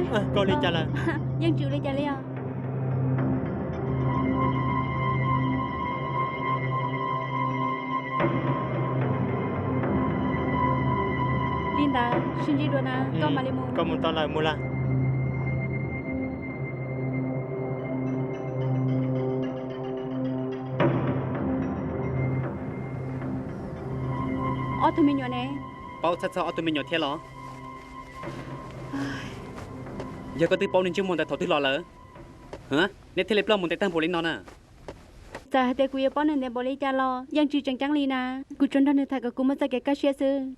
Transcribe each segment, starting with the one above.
Koj ua li cas lawm? Yeej tsis ua li cas li os. Li ntawd sib ntsib dua na, koj mam li mus. Koj mus tau lawm, mus lawm. Ob tug me nyuam ne? Paub txhawj txog ob tug me nyuam thiab los? Yog koj twb paub nws ntsej muag ntawd thaum twg los lawm, neb thiaj li ploj mus ntev tag npaum li no na? Txawm hais tias kuv yuav paub nws ntev npaum li cas los yeej tsis tseem ceeb li na. Kuv tsuas nrog nws tham kom kuv muaj txoj kev kaj siab xwb.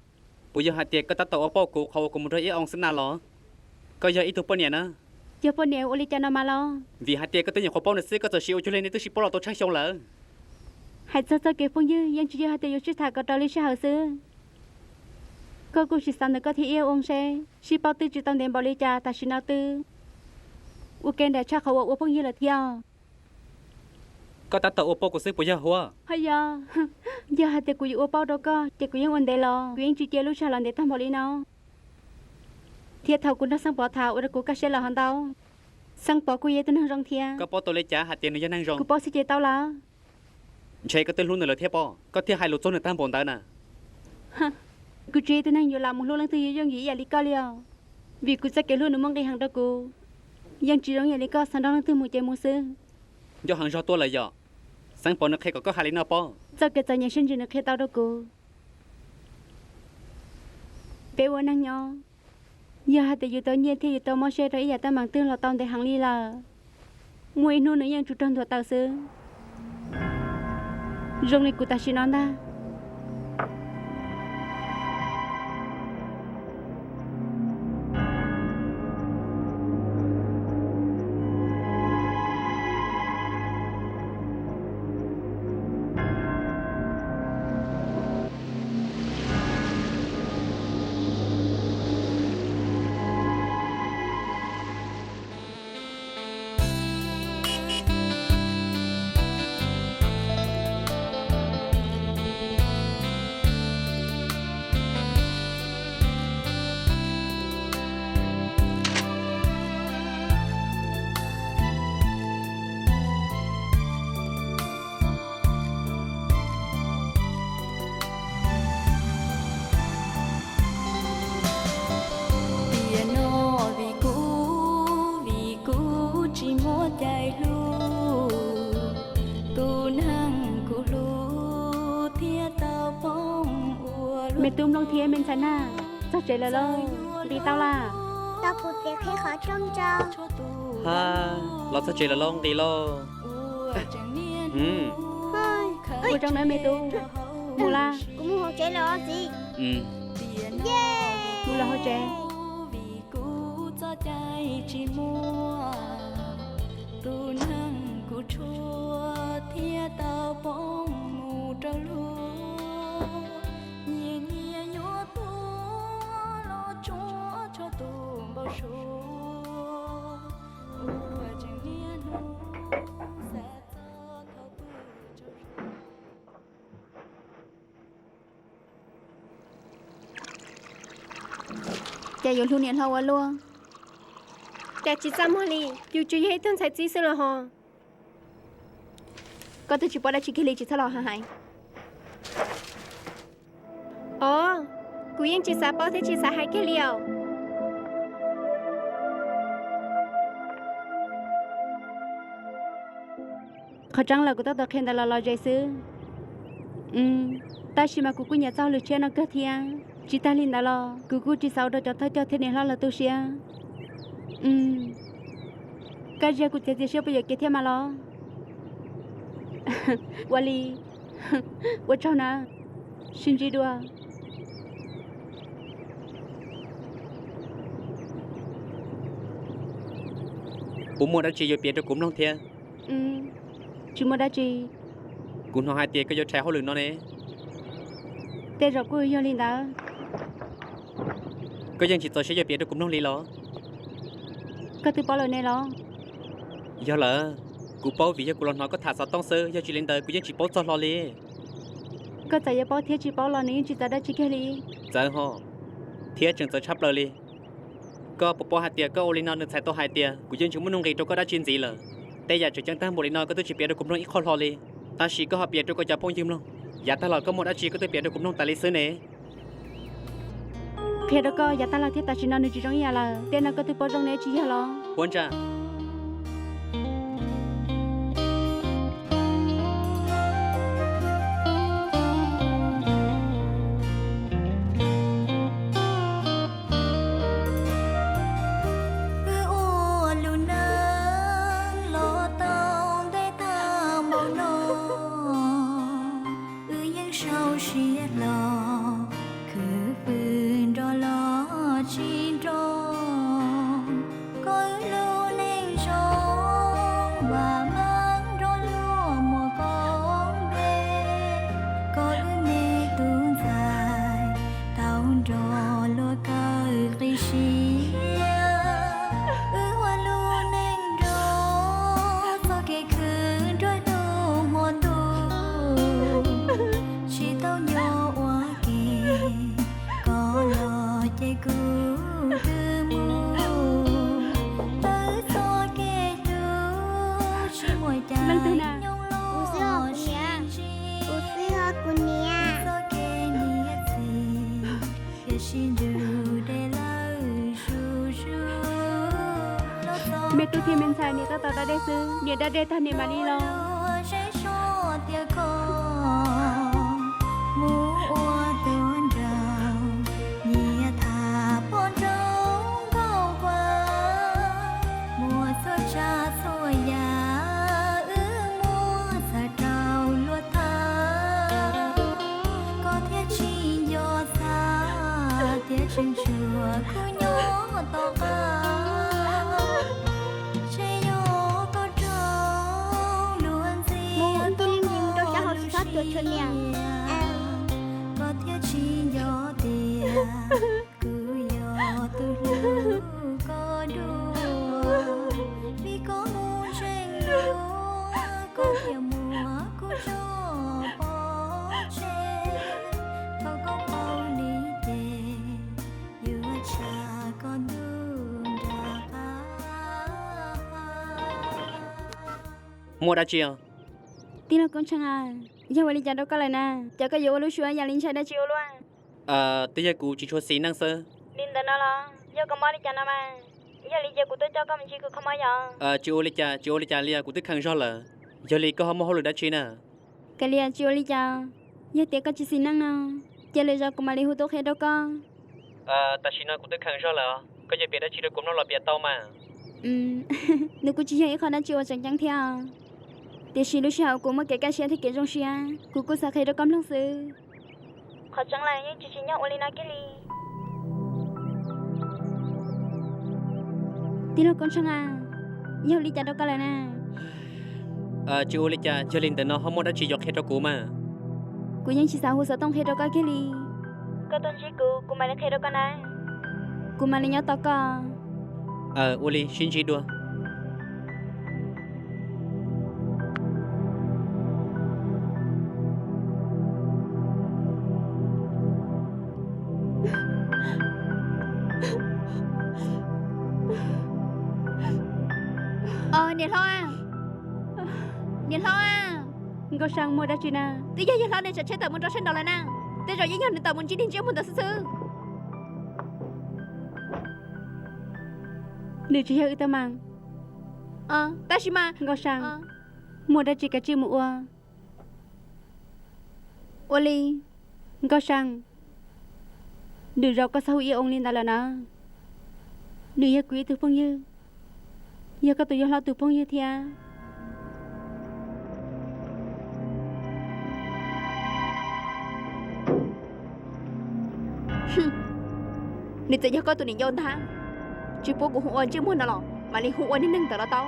Puas yog hais tias koj tab tom ua pauj kuv qhov uas kuv mus nrog Ib Oo xwb na los? Koj yog ib tug poj niam na. Yog poj niam ua li cas no mas los? Vim hais tias koj twb nyuam qhuav paub nws xwb, koj txawm sim ua cuag li nws twb sib paub los tau tsheej xyoo lawm. Hais txog txoj kev phooj ywg yeej tsis yog hais tias yuav sib tham kom raws li sij hawm xwb. Koj kuj sim xav ntawm koj thiab Ib Oo seb sib paub twb tsis tau ntev npaum li cas, tam sim no twb ua ke nraim tshaj qhov uas ua phooj ywg lawm thiab. Koj tab tom ua pauj kuv xwb puas yog huab? Ho yog, yog hais tias kuv yuav ua pauj rau koj ces kuv yeej ua ntev los, kuv yeej tsis cia lub sij hawm los ntev tag npaum li no. Thiab thaum kuv nrog Xeeb Pov tham ua rau kuv kaj siab lawm ho ntau. Xeeb Pov kuj yog ib tug neeg zoo thiab. Koj paub tau li cas hais tias nws yog neeg zoo? Kuv paub xwb ces tau lawm. Ntshe koj twb hlub nws lawm thiab pob, koj thiaj hais lus txog nws tag npaum ntawd na. Kuv tsis yog ib tug neeg yuav lam mus hlub leej twg yooj yooj yim ib yam li koj li os. Vim kuv txoj kev hlub nws muaj nqis heev rau kuv, yeej tsis zoo ib yam li koj xav nrog leej twg mus ces mus xwb. Ncauj heev zog tuaj lawm yom? Xeeb Pov nws qhia kom koj hais li no pob. Txoj kev txom nyem siab ntsws nws qhia tau rau kuv. Peb ua neeg nyob, yog hais tias yus tau nyiaj thiab yus tau mob siab rau ib yam teeb meem twg los tau ntev heev li lawm, muaj ib hnub nws yeej tsuas raug ntuag tawm xwb. Zoo li kuv tam sim no ntag. Tiam no vim kuv, vim kuv tsis muaj cai hlub tus neeg kuv hlub thiab tau poob ua luaj. Me tub Nplooj thiab me ntxhais Nag, txog tsev lawm lauj, nqis tau lawm. Tau kuv txiv qhib qhov rooj tso. Ha, los txog tsev lawm lauj, nqis lauj. Ua tseeb na me tub, mus lawm. Kuv mus hauv tsev lawm os txiv. Mus lawm hauv tsev. Vim kuv txoj cai tsis muaj tus neeg kuv tshuav thiab tau poob mus rau luag. Nyias nyias yuav tuag los tsuav tshuav tus npau suav. Ua tseeb niaj hnub xav txog thaum twg tsaug zog. Cas yuav hlub niam hlob ua luaj? Cas tsis txaj muag li, yus tsuas yog ib tug ntxhais txib xwb los ho. Koj twb tsis paub dab tsi kiag li, tsis txhob los hais. Os, kuv yeej tsis xav paub thiab tsis xav hais kiag li os. Qhov tseeb lawm kuv tab tom qhia ntawd los lom zem xwb. Tab sis mas kuv kuj nyiam txoj hauj lwm tshiab no kawg thiab. Tsis tag li ntawd los kuv kuj tsis xav ua rau cov thawj coj thiab niam hlob lawv tu siab. Koj ntsia kuv txiav txim siab puas yuam kev thiab mas los? Ua li, ua tsaug na, sib ntsib dua. Puas muaj dab tsi yuav piav rau kuv mloog thiab? Tsis muaj dab tsi. Kuv hnov hais tias koj yuav rhais hauj lwm no ne. Tej zaum kuj yog li ntawd. Koj yeej tsis txaus siab yuav piav rau kuv mloog li los? Koj twb paub lawm ne los? Yog lawm, kuv paub vim yog kuv los hnov koj tham xov tooj xwb, yog tsis li ntawd kuv yeej tsis paub txog hlo li. Koj txawm yuav paub thiab tsis paub los nws yeej tsis txawv dab tsi kiag li. Txawv ho, thiab tseem txawv tshaj plaws li. Koj puas paub hais tias koj ua li no nws txhais tau hais tias kuv yeej tsis muaj nuj nqis rau koj dab tsi ntxiv lawm. Tej yam tseem ceeb tag npaum li no koj twb tsis piav rau kuv mloog ib qho hlo li, tab sis koj ho piav rau koj cov phooj ywg mloog. Yav tag los koj muaj dab tsi koj twb piav rau kuv mloog tas li xwb ne. Qhia rau koj, yav tag los thiab tam sim no nws tsis zoo ib yam lawm. Tej no koj twb paub zoo ne tsis yog los? Puab ntsa. Wb ua lub neej los tau ntev tag npaum no, wb yeej sau siab hlo, khwv fwm nrog los tsis nrog. Koj wb lub neej zoo, vam meej nrog luag muaj koob npe. Koj wb me tub ntxhais, tau nrog luag kawm qib siab. Wb ua lub neej nrog txoj kev khwv nruab hnub hmo ntuj, tsis tau nco ua ke, koj los ces kuv twb mus. Tau wb txoj kev hlub tsis muaj cai nyoog los sib ntsib, txoj kev nyiam txiv, tiam sis ntsws dej lawm zuj zus. Me tub thiab me ntxhais, niam tab tom da dej xwb, niam da dej tag niam mam li los. Seb soj tias koj mus ua tuag nraug, nyias tham pom nraug nkauj kuab, muaj txhua tsav txhua yam wb muab txhawb rau luag tham. Koj thiaj tsis nco txhaj tias tseem tshuav kuv nyob tom qab. Tseem yog koj raug luag ntxias tau lub siab. Koj thiaj tsis nco tias kuv yog tus hlub koj dua. Vim koj mus ntseeg luag, koj thiaj muab kuv tso pov tseg. Thaum koj paub li ces yuav tshaj koj ntuj nram qab. Muaj dab tsi os? Tij laug Koob Tsheej a, yog ua li cas rau koj lawm na? Cas koj yuav ua lub suab yam li ntshai dab tsi ua luaj? Twb yog kuv tsis tshua xis neej xwb. Li ntawd no los yog koj mob li cas no mas? Yog li ces kuv tuaj coj koj mus ntsib kuv kho mob yom. Tsis ua li cas, tsis ua li cas li os, kuv twb kheev zog lawm. Yog li koj ho muaj hauj lwm dab tsi na? Kav liam, tsis ua li cas. Yog tias koj tsis xis neej no, ces lwm zaus kuv mam li hu tuaj qhia rau koj. Tam sim no kuv twb kheev zog lawm os, koj yuav piav dab tsi rau kuv mloog los piav tau mas. Nws kuj tsis yog ib qho dab tsi uas tseem ceeb thiab os. Tiam sis lub sij hawm kuv muaj kev kaj siab thiab kev zoo siab, kuv kuj xav qhia rau koj mloog xwb. Qhov tseeb lawm yeej tsis tsim nyog ua li no kiag li. Tij laug Koob Tsheej a, yog li cas rau koj lawm na? Tsis ua li cas, yog li ntawm no ho muaj dab tsi yuav qhia rau kuv mas? Kuv yeej tsis xav hu xov tooj qhia rau koj kiag li. Koj tuaj ntsib kuv, kuv mam li qhia rau koj na. Kuv mam li nyob tos koj. Ua li, sib ntsib dua. Niam hlob, niam hlob, Nkauj Seej, muaj dab tsi na? Twb yog yawg hlob nws tsav tsheb tawm mus rau sab nraud lawm na. Tej zaum yeej yog nws tawm mus ntsib niag ntsej muag ntawd xwb xwb. Nws tsis yog wb tab mas. Tab sis mas Nkauj Seej, muaj dab tsi kav tsij mus ua. Ua li, Nkauj Seej, lwm zaus koj txhob hu ib oo li ntawd lawm na. Nws yog kuv ib tug phooj ywg, yog koj tus yawg hlob tus phooj ywg thiab. Nws txawm yog koj tus niam yau ntag, tsis pub kuv hu ua ntsej muag no los mam li hu ua niag neeg ntawd los tau.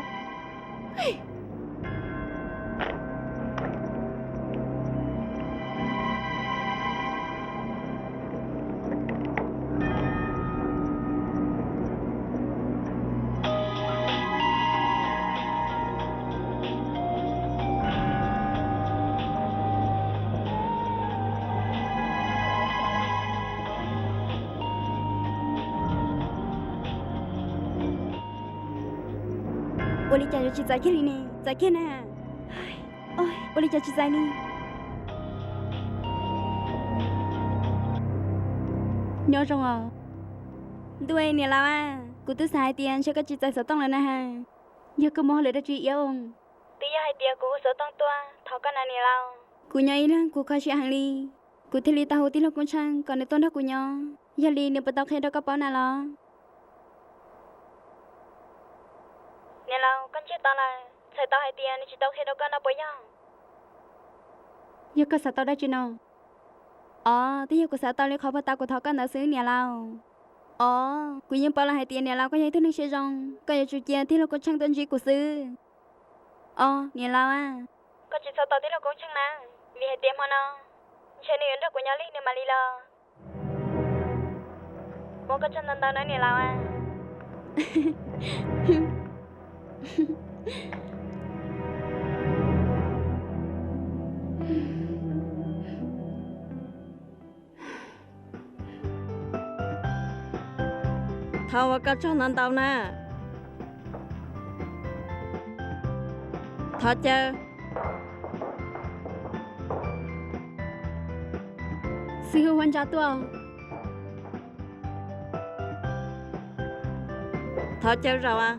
Ua li cas yuav tsis txais kiag li ne? Txais kiag na. Ua li cas tsis txais li? Nyob zoo os. Ntuj, niam laus a, kuv twb xav hais tias ntshe koj tsis txais xov tooj lawm na has. Yog koj muaj hauj lwm dab tsi iab? Twb yog hais tias kuv hu xov tooj tuaj thov koj na niam laus. Kuv nyob ib leeg kuv kho siab heev li, kuv thiaj li tau hu tij laug Koob Tsheej kom nws tuaj nrog kuv nyob. Yog li nws puas tau qhia rau koj paub na los? Niam laus, koj ntsiag to lawm, txhais tau hais tias nws tsis tau qhia rau koj no puas yog? Yog koj xav tau dab tsi no? Os, twb yog kuv xav tau li qhov puag ta kuv thov koj ntawd xwb niam laus. Os, kuv yeej paub lawm hais tias niam laus koj yog ib tug neeg siab zoo, koj yuav tsum cia tij laug Koob Tsheej tuaj ntsib kuv xwb. Os, niam laus a, koj tsis txhob tos tij laug Koob Tsheej na, vim hais tias hmo no ntshe nws yuav nrog kuv nyob li nws mam li los. Ua koj tsaug ntau ntau na niam laus a. Thov ua koj tsaug ntau ntau na. Thov caw. Xib hwb Huab Ntsa tuaj. Thov caw zaum a.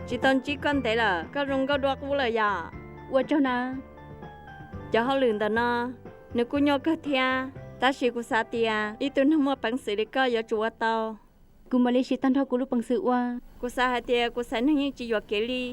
Tsis tau ntsib koj ntev lawm, koj zoo nkauj dua qub lawm yom. Ua tsaug na. Cov hauj lwm ntawm no nws kuj nyuaj kawg thiab, tab sis kuv xav tias ib tug neeg muaj peev xwm li koj yuav tsum ua tau. Kuv mam li siv tag nrho kuv lub peev xwm ua. Kuv xav hais tias kuv xaiv neeg yeej tsis yuam kev li.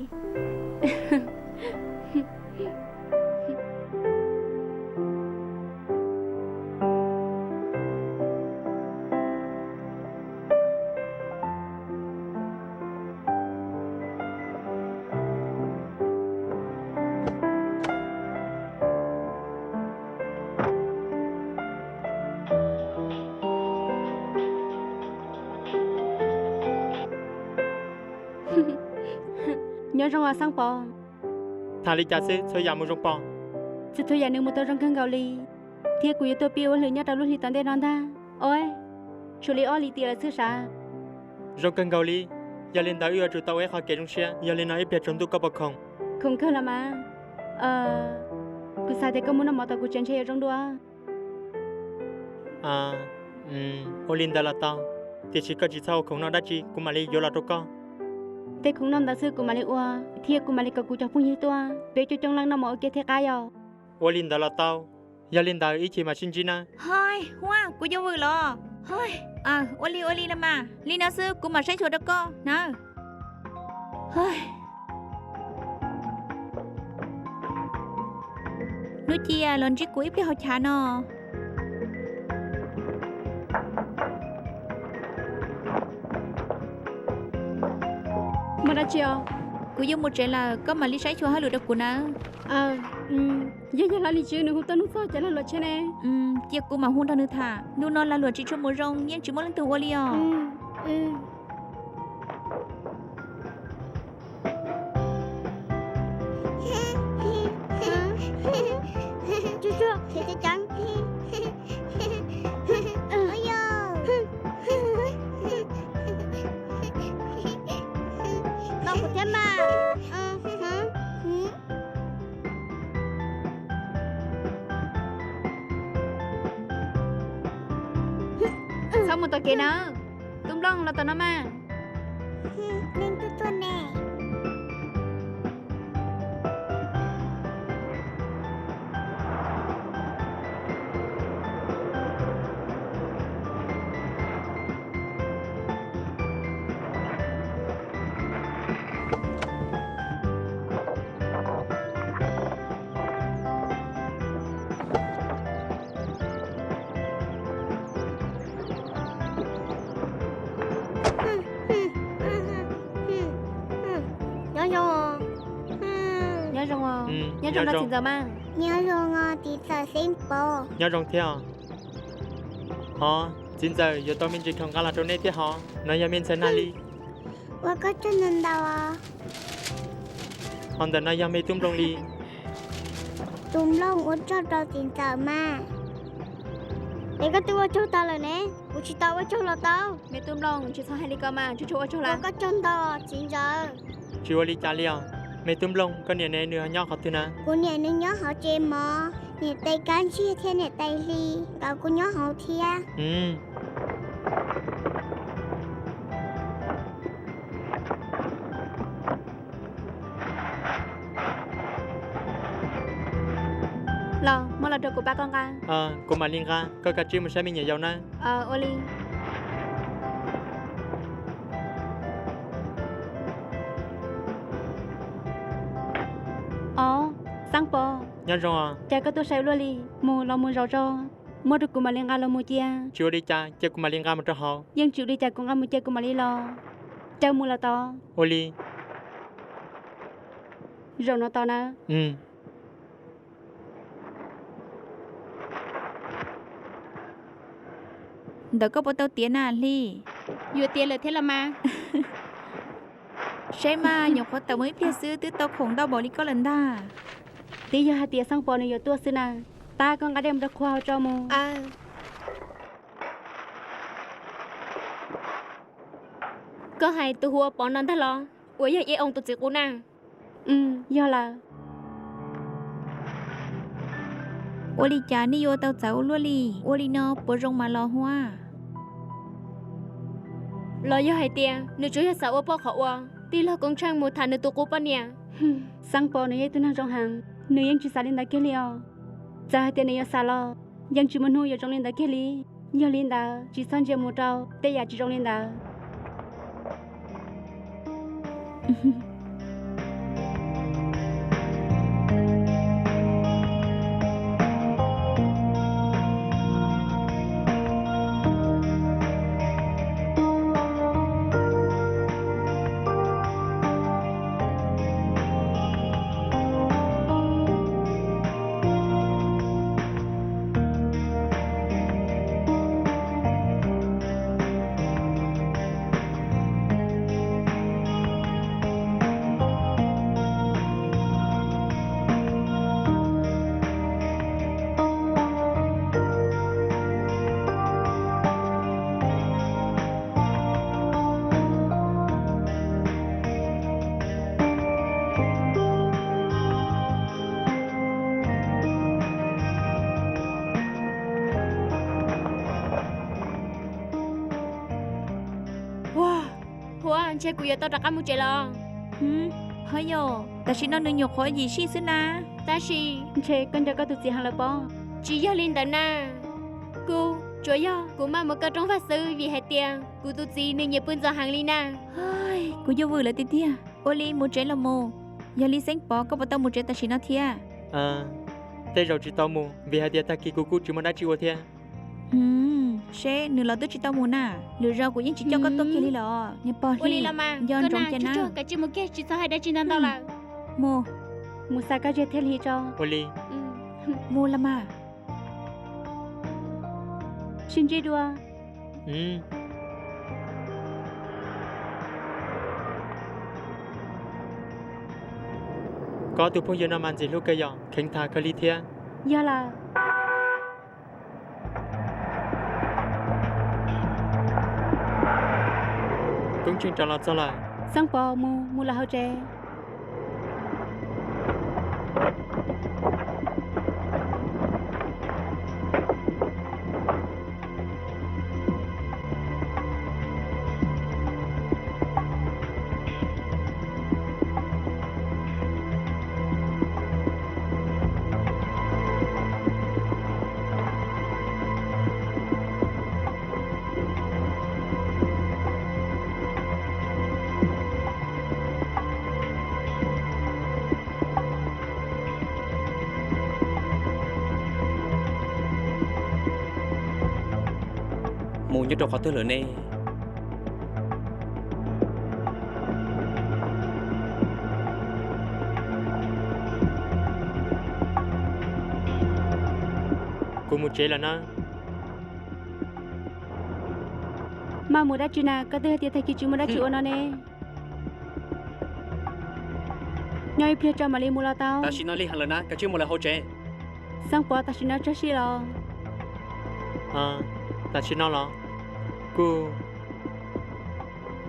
Nyob zoo os Xab Pov. Tham li cas xwb txhua yam mus zoo pom? Txhua txhua yam nws mus tau zoo kawg nkaus li, thiab kuv yuav tuaj pib ua hauj lwm nyob rau lub hli tom ntej no ntag. Ov, tshuav li ob lim tiam lawm xwb sav. Zoo kawg nkaus li. Yog li ntawd wb yuav tsum tau ua ib qho kev zoo siab, yog li no ib pliag tsaus ntuj koj puas khoom? Khoom kawg los mas. Kuv xav tias koj mus noj mov tom kuv tsev ntshe yuav zoo dua. Ua li ntawd los tau, tiam sis koj tsis txhob ua khoom noj dab tsi, kuv mam li yuav los rau koj. Tej khoom noj ntawd xwb kuv mam li ua, thiab kuv mam li kom kuv cov phooj ywg tuaj, peb coob coob leej noj mov ua ke thiaj qab yom. Ua li ntawd los tau, yog li ntawd ib chim mam sib ntsib nawb. Hais, Huab, kuv yuav vwm los. Ua li ua li los mas, li no xwb kuv mam saib xyuas rau koj nawb. Hnub cia los ntsib kuv ib pliag hauv chav no. Muaj dab tsi os? Kuv yuav mus tsev lawm, koj mam li saib xyuas hauj lwm rau kuv nawb. Yog yog Hlab Lis Tswb nws hu tuaj nug txog cov lag luam tsheb ne, cia kuv mam hu nrog nws tham. Ntu no lag luam tsis tshua mus zoo, yeej tsis muaj leej twg ua li os. Tos kuv thiab mas. Txhob mus tom kev na. Tub Nplooj, los tom no mas. Leej twg tuaj ne? Nyob zoo. Nyob zoo, nyob zoo txiv ntxawm mas. Nyob zoo os txiv ntxawm Xeeb Pov. Nyob zoo thiab. Hov, txiv ntxawm yuav tau me ntsis khaws nqa los rau nej thiab hov. No yog me ntxhais Nag Lis. Ua koj tsaug ntau ntau. Hov, ntawm no yog me tub Nplooj Lis. Tub Nplooj, ua tsaug rau txiv ntxawm mas. Es koj twb ua tsaug tas lawm ne, kuv tsis tau ua tsaug los tau. Me tub Nplooj, tsis txhob hais li ko mas, tsuas tsuas ua tsaug lawm. Ua koj tsaug ntau, txiv ntxawm. Tsis ua li cas li os. Me tub Nplooj, koj niam ne, nws ho nyob qhov twg na? Kuv niam nws nyob hauv tsev mov, niam tais Kab Ntsiag thiab niam tais Hli nkawd kuj nyob hauv thiab. Los, muab los rau kuv pab koj nqa. Kuv mam li nqa, koj kav tsij mus saib me nyuam yaus na. Ua li. Os, Xeeb Pov. Nyob zoo os. Cas koj tuaj sai ua luaj li? Mus los mus zaum tso, muab rau kuv mam li nqa los mus cia. Tsis ua li cas, cia kuv mam li nqa mus rau hauv. Yeej tsis ua li cas, kuv nqa mus cia kuv mam li los. Caw mus los tod. Ua li. Zaum no tos nawb. Ntawm koj puas tau tiav na Hli? Yuav tiav lawm thiab los mas. Saib mas, nyuam qhuav tawm mus ib pliag xwb twb tau khoom ntau npaum li koj lawm ntag. Twb yog hais tias Xeeb Pov nws yuav tuaj xwb na. Tab koj nqa dej mus rau qhua hauv tso mus. Koj hais tus hu ua Pov no ntag los? Uas yog Iab Oo tus txiv qub na? Yog lawm. Ua li cas nej yuav tau txawv ua luaj li? Ua li no puas zoo mas los Huab? Los yog hais tias nws tsuas yog xav ua poj qhov uas tij laug Koob Tsheej mus tham nws tus qub poj niam? Xeeb Pov nws yog ib tug neeg zoo heev, nws yeej tsis xav li ntawd kiag li os. Txawm hais tias nws yuav xav los, yeej tsis muaj hnub yuav zoo li ntawd kiag li. Yog li ntawd tsis txhob ntsia mus rau tej yam tsis zoo li ntawd. Huab, Huab, ntshe kuv yuav tau rov qab mus tsev los. Ho yog, tam sim no nws nyuam qhuav yim sij xwb na. Tab sis ntshe koj nco koj tus txiv heev lawm pob. Tsis yog li ntawd na. Kuv tsuas yog kuv maj mus kaw rooj vag xwb vim hais tias kuv tus txiv nws nyiam pw ntxov heev li na. Kuv yuav vwm lawm tiag tiag. Ua li mus tsev los mus. Yog li Xeeb Pov, koj puas tau mus tsev tam sim no thiab? Tej zaum tsis tau mus vim hais tias tag kis kuv kuj tsis muaj dab tsi ua thiab. Seb, nws los twb tsis tau mus na. Lwm zaus kuv yeej tsis coj koj tuaj kiag li los niag pog Hli. Nco ntsoov ces na. Kav tsij mus kiag, tsis txhob hais dab tsi ntau ntau lawm. Mus, mus xa Kab Ntsiag thiab Hli tso. Ua li. Mus los mas. Sib ntsib dua. Koj tus phooj ywg no mas ntxim hlub kawg yom, kheev tham kawg li thiab. Yog lawm. Koob Tsheej rov los txog lawm. Xeeb Pov, mus, mus lawm hauv tsev. Mus nyob rau qhov twg lawm ne? Kuv mus tsev lawm na. Maj mus dab tsi na, koj twb hais tias tag kis tsis muaj dab tsi ua no ne. Nyob ib pliag tso mam li mus los tau. Tam sim no lig heev lawm na, kav tsij mus lawm hauv tsev. Xeeb Pov, tam sim no tso sij los. Tam sim no los kuj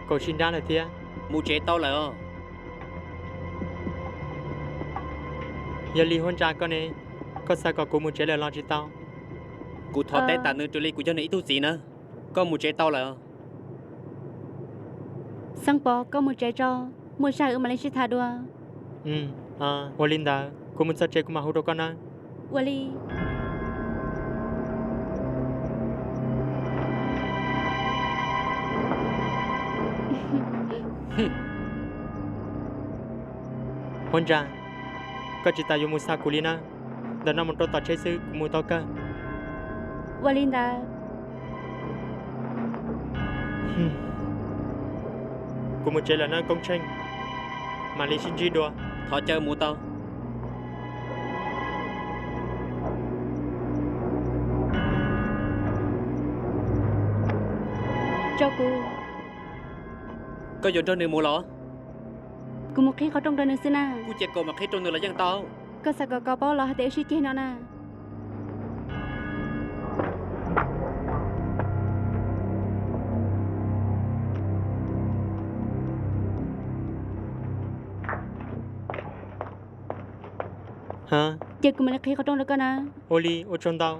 kaum tsib nrab lawm thiab. Mus tsev tau lawm os. Yog li Huab Ntsa koj ne, koj xav kom kuv mus tsev lawm los tsis tau? Kuv thov teb tas nws raws li kuv yog nws ib tug txiv na. Koj mus tsev tau lawm. Xeeb Pov, koj mus tsev tso, muaj sij hawm wb mam li sib tham dua. Ua li ntawd kuv mus txog tsev kuv mam hu rau koj nawb. Ua li. Huab Ntsa, koj tsis tas yuav mus xa kuv li na. Ntawm no mus rau tom tsheb xwb kuv mus tau kawg. Ua li ntawd. Kuv mus tsev lawm nawb Koob Tsheej, mam li sib ntsib dua. Thov caw mus tau. Tso kuv. Koj yuav nrog nws mus los? Kuv mus qhib qhov rooj rau nws xwb na. Kuj cia kom mus qhib rau nws los yeej tau. Koj xav kom koj paub los hais tias wb sib ceg no na? Ces kuv mam li qhib qhov rooj rau koj na. Ua li, ua tsaug ntau.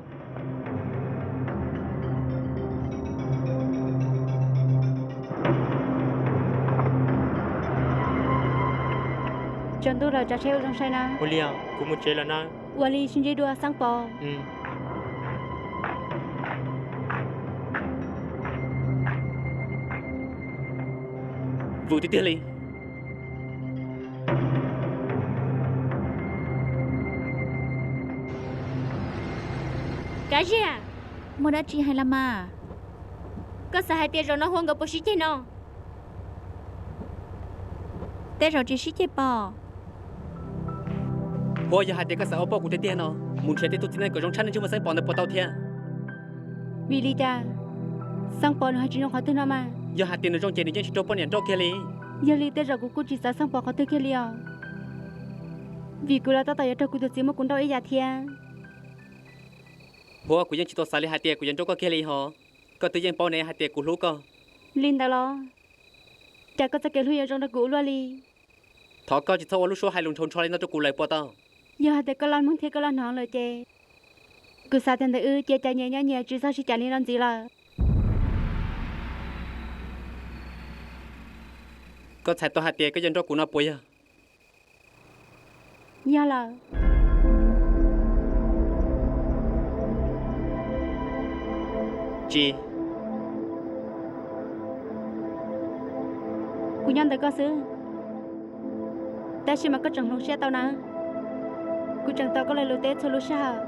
Tsaus ntuj lawm, tsav tsheb ua zoo sai na. Ua li os, kuv mus tsev lawm na. Ua li, sib ntsib dua Xeeb Pov. Vwm tiag tiag li. Kav Ziag, muaj dab tsi hais los mas? Koj xav hais tias zaum no Huab nkawd puas sib ceg no? Tej zaum tsis sib ceg pom. Huab, yog hais tias koj xav ua pauj kuv tiag tiag no, mus nrhiav tej tug txiv neej kom zoo tshaj nej ntsej muag Xeeb Pov ntawd puas tau thiab? Vim li cas? Xeeb Pov nws ho tsis zoo qhov twg no mas. Yog hais tias nws zoo ces nws yeej tsis raug poj niam nrauj kiag li. Yog li tej zaum kuv kuj tsis xav Xeeb Pov qhov twg kiag li os. Vim kuv los tab tom yuav raug kuv tus txiv muab kuv nrauj ib yam thiab. Huab, kuv yeej tsis tau xav li hais tias kuv yuav nrauj koj kiag li hos. Koj twb yeej paub ne hais tias kuv hlub koj. Li ntawd los? Cas koj txoj kev hlub yuav zoo rau kuv ua luaj li? Thov koj tsis txhob ua lub suab hais lus ntshaus ntsho li no rau kuv lawm puas tau? Yog hais tias koj loj hmoov thiab koj loj hnov lawm ces kuv xav tias ntawm wb cia cas nyias nyob nyias tsis txhob sib cav li no ntxiv lawm. Koj txhais tau hais tias koj yuav nrauj kuv no puas yog? Yog lawm. Tsis. Kuv nyob ntawm koj xwb, tab sis mas koj tseem hloov siab tau na. Kuv tseem tos koj lawm lus teb txhua lub sij hawm.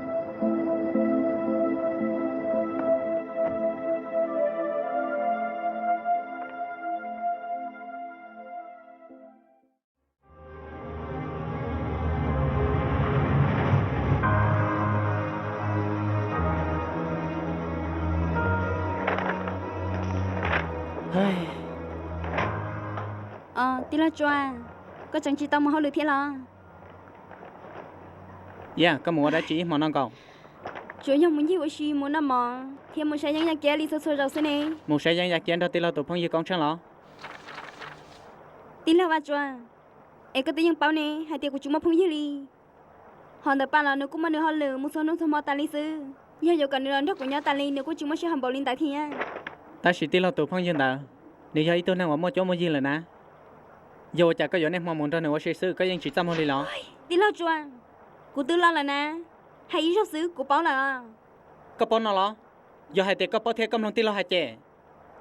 Tij laug Tsua, koj tseem tsis tau mus hauj lwm thiab los? Yaj, koj mus ua dab tsi ib hmo no nkaus? Tsuas yog mus ncig ua si, mus noj mov thiab mus saib yeeb yaj kiab li txhua txhua zaus xwb ne. Mus saib yeeb yaj kiab nrog tij laug tus phooj ywg Koob Tsheej los? Tij laug Vaj Tsua, es koj twb yeej paub ne hais tias kuv tsis muaj phooj ywg li. Ho ntawm Paj los nws kuj muaj nws hauj lwm mus txhua hnub txhua hmo tas li xwb. Yog yuav kom nws los nrog kuv nyob tas li nws kuj tsis muaj sij hawm npaum li ntawd thiab. Tab sis tij laug tus phooj ywg ntawd, nws yog ib tug neeg uas muaj cuab muaj yig lawm na. Yog ua cas koj yuav niaj hmo mus nrog nws ua si xwb, koj yeej tsis txaj muag li los? Tij laug Tsua, kuv twb loj lawm na, hais ib zaug xwb kuv paub lawm. Koj paub no los? Yog hais tias koj paub thiab koj mloog tij laug hais ces,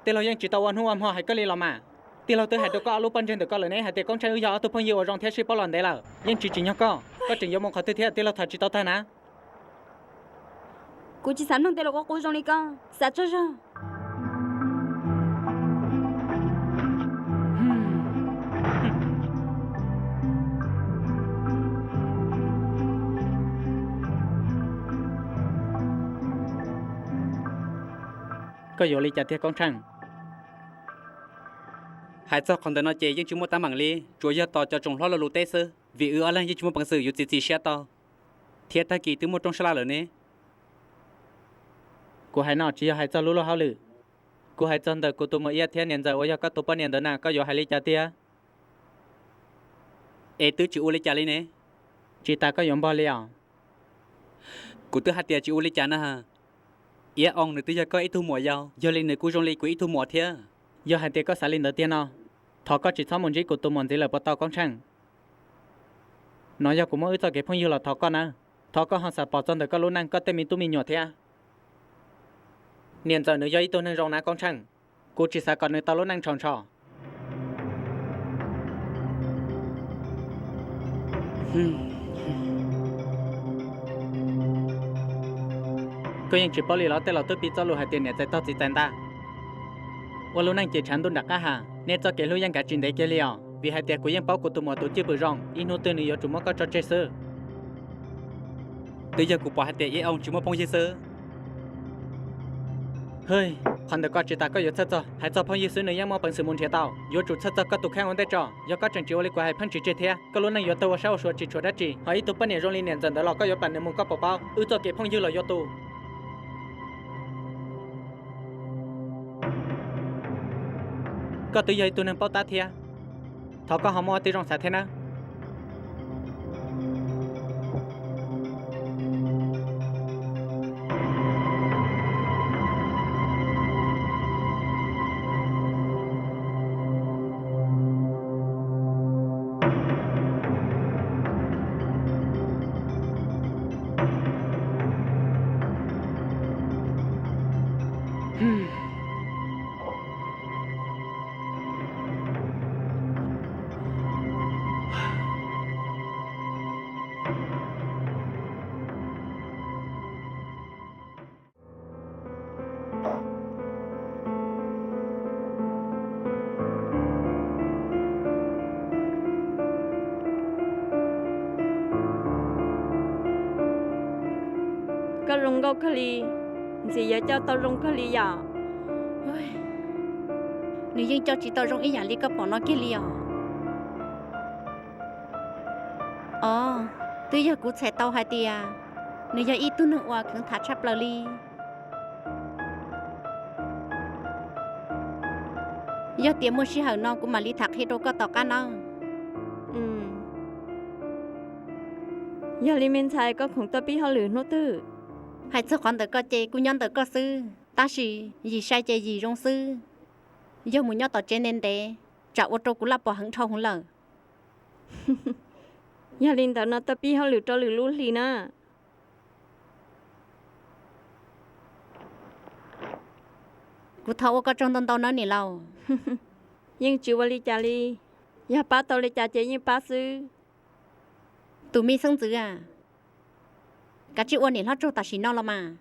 tij laug yeej tsis tau ua hnub ua hmo hais koj li los mas. Tij laug twb hais rau koj ob lub pob ntseg ntawm koj lawm ne hais tias Koob Tsheej wb yog ob tug phooj ywg uas zoo thiab sib paub los ntev lawm, yeej tsis tsim nyog koj. Koj tseem yuav mus qhov twg thiab, tij laug tham tsis tau tag na. Kuv tsis xav mloog tej lus qub qub zoo li koj, xav tsaug zog. Koj yuav li cas tiag Koob Tsheej? Hais txog qhov ntawm no ces yeej tsis muaj teeb meem li, tsuas yog tos cov tsoom hlob lo lus teb xwb, vim wb ob leeg yeej tsis muaj peev xwm yuav txiav txim siab tau, thiab tag kis twb muaj rooj sab laj lawm ne. Kuv hais no tsis yog hais txog lub luag hauj lwm. Kuv hais txog ntawm kuv tus muam Iab thiab niam ntxawm uas yog koj tus poj niam ntawd na, koj yuav hais li cas tiag? Es twb tsis ua li cas li ne. Tsis tas koj yuav npog li os. Kuv twb hais tias tsis ua li cas na. Iab Oos nws twb yog koj ib tug muam yaus, yog li nws kuj zoo li kuv ib tug muam thiab. Yog hais tias koj xav li ntawd tiag no, thov koj tsis txhob mus ntsib kuv tus muam ntxiv lawm puas tau Koob Tsheej? No yog kuv muab wb txoj kev phooj ywg los thov koj na. Thov koj ho xam pom txog ntawm koj lub neej koj tej me tub me nyuam thiab. Niam ntxawm nws yog ib tug neeg zoo na Koob Tsheej, kuv tsis xav kom nws tau lub neej ntshaus ntsho. Koj yeej tsis paub li los tej laus twb piv txoj lus hais tias niam txais tog txiv txais ntaj. Ua lub neej ces tshav ntuj nram qab ha, nej txoj kev hlub yeej kav tsis ntev kiag li os, vim hais tias kuv yeej paub kuv tus muam tus cwj pwm zoo, ib hnub twg nws yuav tsum muab koj tso tseg xwb. Twb yog kuv pom hais tias Iab Oos tsis muaj phooj ywg xwb. Hwj, qhov ntawd koj tsis tas koj yuav txhawj txog, hais txog phooj ywg xwb nws yeej muaj peev xwm mus nrhiav tau. Yuav tsum txhawj txog koj tus kheej ua ntej tso, yog koj tseem tsis ua li kuv hais pheej tsis tseg thiab, koj lub neej yuav tawg ua sab ua sua tsis tshuav dab tsi. Ho ib tug poj niam zoo li niam ntxawm ntawd los koj yuav plam nws mus koj puas paub? Wb txoj kev phooj ywg los yuav tu. Koj twb yog ib tug neeg paub tab thiab, thov koj ho muaj ob tib zoo xav thiab nawb. Koj zoo nkauj kawg li, ntxim yuav coj tau zoo kawg li yom. Nws yeej coj tsis tau zoo ib yam li koj pom no kiag li os. Os, twb yog kuv txhais tau hais tias nws yog ib tug neeg uas kheev tham tshaj plaws li. Yog tias muaj sij hawm no kuv mam li tham qhia rau koj tom qab nawb. Yog li me ntxhais, koj khoom tuaj pib hauj lwm hnub twg? Hais txog qhov ntawm koj ces kuj nyob ntawm koj xwb, tab sis Yim sai ces Yim zoo xwb. Yog mus nyob tom tsev ntev ntev, tsam ua rau kuv laj pom heev dhau hwv lawm. Yog li ntawd no tuaj pib hauj lwm rau lwm lub hlis na. Kuv thov ua koj tsaug ntau ntau nawb niam laus. Yeej tsis ua li cas li, yog pab tau li cas ces yeej pab xwb. Tus me xeeb ntxwv a, kav tsij ua niam hlob tsaug tam sim no los mas.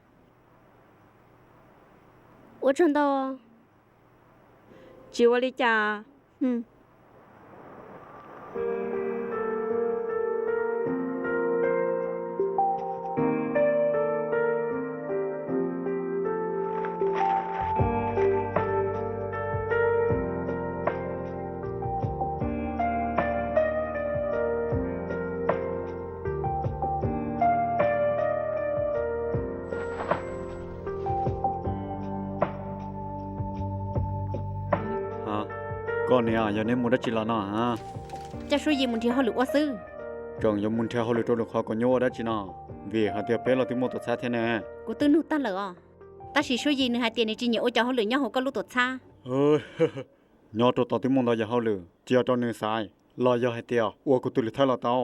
Ua tsaug ntau. Tsis ua li cas. Koj niam, yog neb mus dab tsi los no a? Coj Suab Yis mus nrhiav hauj lwm ua xwb. Tseem yuav mus nrhiav hauj lwm rau lwm qhov kom nyuaj ua dab tsi no? Vim hais tias peb los twb muaj tuam txhab thiab ne. Kuv twb nug tag lawm os, tab sis Suab Yis nws hais tias nws tsis nyiam ua cov hauj lwm nyob hauv koj lub tuam txhab. Nyob rau tod twb muaj ntau yam hauj lwm, tsis yog rau nws xaiv, los yog hais tias ua kuv tus lwm thaij los tau.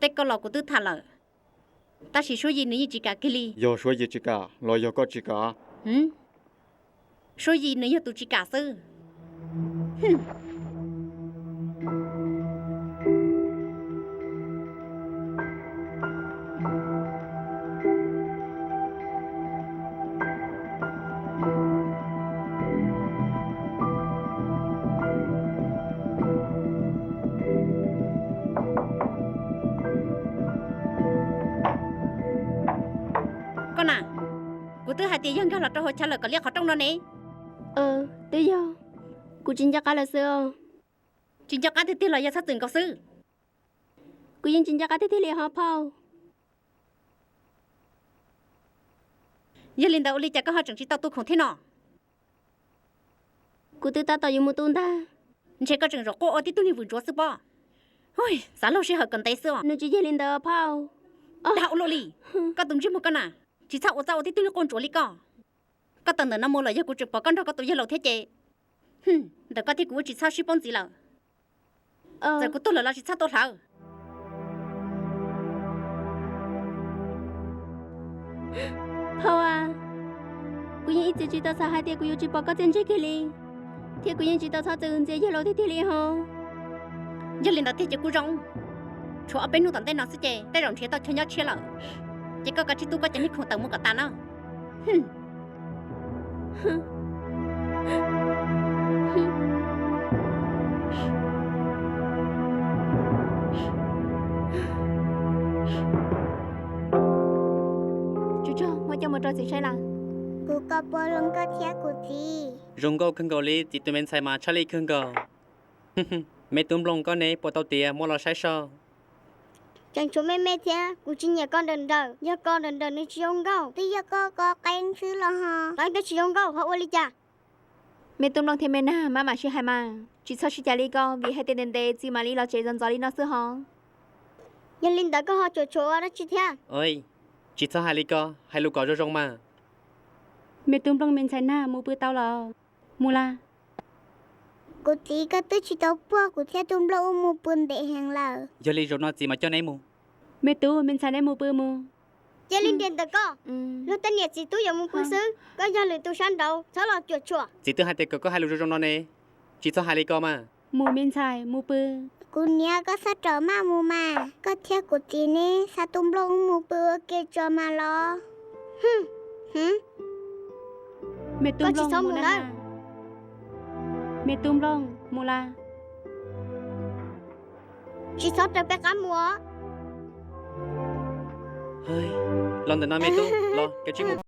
Tej koj los kuv twb tham lawm, tab sis Suab Yis nws yeej tsis kam kiag li. Yog Suab Yis tsis kam los yog koj tsis kam? Suab Yis nws yog tus tsis kam xwb. Koj na, kuv twb hais tias yog nkag los rau hauv chaw lawm kom liab qhov rooj no ne. Twb yog, kuv tsis nco qab lawm xwb os. Tsis nco qab tiag tiag los yog txhob txwm nkaus xwb? Kuv yeej tsis nco qab tiag tiag li ho phauj. Yog li ntawd ua li cas koj ho tseem tsis tau tu khoom thiab no? Kuv twb tab tom yuav mus tu ntag. Ntshe koj tseem zaum quaj ua tib tug niag vwm ntsuav xwb pob. Xav laug sij hawm kom ntev xwb os. Nws tsis yog li ntawd phauj. Dag ua luaj li. Koj tus ntsej muag koj na, tsis txhob ua txaj ua tib tug niag quaj ntsuav li koj. Koj tawm ntawm no mus lawm yog kuv tseem pom koj nrog koj tus yawg laus thiab ces, ntawm koj thiab kuv ua tsis txhob sib paub ntxiv lawm. Txawm kuv tuag lawm los tsis txhob tuaj hlawv. Phauj a, kuv yeej ib txwm tsis tau xav hais tias kuv yuav tsis pom koj txiaj ntsig kiag li, thiab kuv yeej tsis tau txhob txwm ntxias yawg laus tiag tiag li ho. Yog li ntawd tiag ces kuj zoo, tshuav ob peb hnub tom ntej no xwb ces tej zaum nrhiav tau chaw nyob tshiab lawm. Ces koj kav tsij tu koj cov niag khoom tawm mus kom tas na. Tsuag tsuag, muab coj mus rau txiv saib lawm. Kuv kom puas zoo nkauj thiab kuv txiv? Zoo nkauj kawg nkaus li, txiv tus me ntxhais mas tshaj lij kawg nkaus. Me tub Nplooj, koj ne puas tau tiav, muab los saib soj. Tseem tshuav me me thiab, kuv tsis nyiam ko nrawm nrawm, yog ko nrawm nrawm nws tsis zoo nkauj, twb yog koj ko qeeb xwb los ho. Qeeb twb tsis zoo nkauj ho ua li cas? Me tub Nplooj thiab me Nag, maj mam sib hais mas, tsis txhob sib cav li ko, vim hais tias ntev ntev txiv mam li los tsev ntxov ntxov li no xwb ho. Yog li ntawd koj ho cuam tshuam ua dab tsi thiab? Tsis txhob hais li ko, hais lus kom zoo zoo mas. Me tub Nplooj, me ntxhais Nag, mus pw tau los? Mus las. Kuv txiv, koj twb tsis tau puag kuv thiab tub Nplooj wb mus pw ntev heev lawm. Yog li zaum no txiv mam coj neb mus. Me tub, me ntxhais, neb mus pw mus. Cia li nres ntawm koj, luag tej niam txiv tub yuav mus pw xwb, koj yog lwm tus sab nraud txhob los cuam tshuam. Txiv twb hais tias kom koj hais lus zoo zoo no ne, tsis txhob hais li ko mas. Mus me ntxhais, mus pw. Kuv niam, koj txhob rawm maj mus mas, koj thiab kuv txiv neb xa tub Nplooj wb mus pw ua ke tso mas los. Me tub Nplooj, mus na. Me tub Nplooj, mus las. Tsis txhob raws peb qab mus os. Los ntawm no me tub, los kav tsij mus.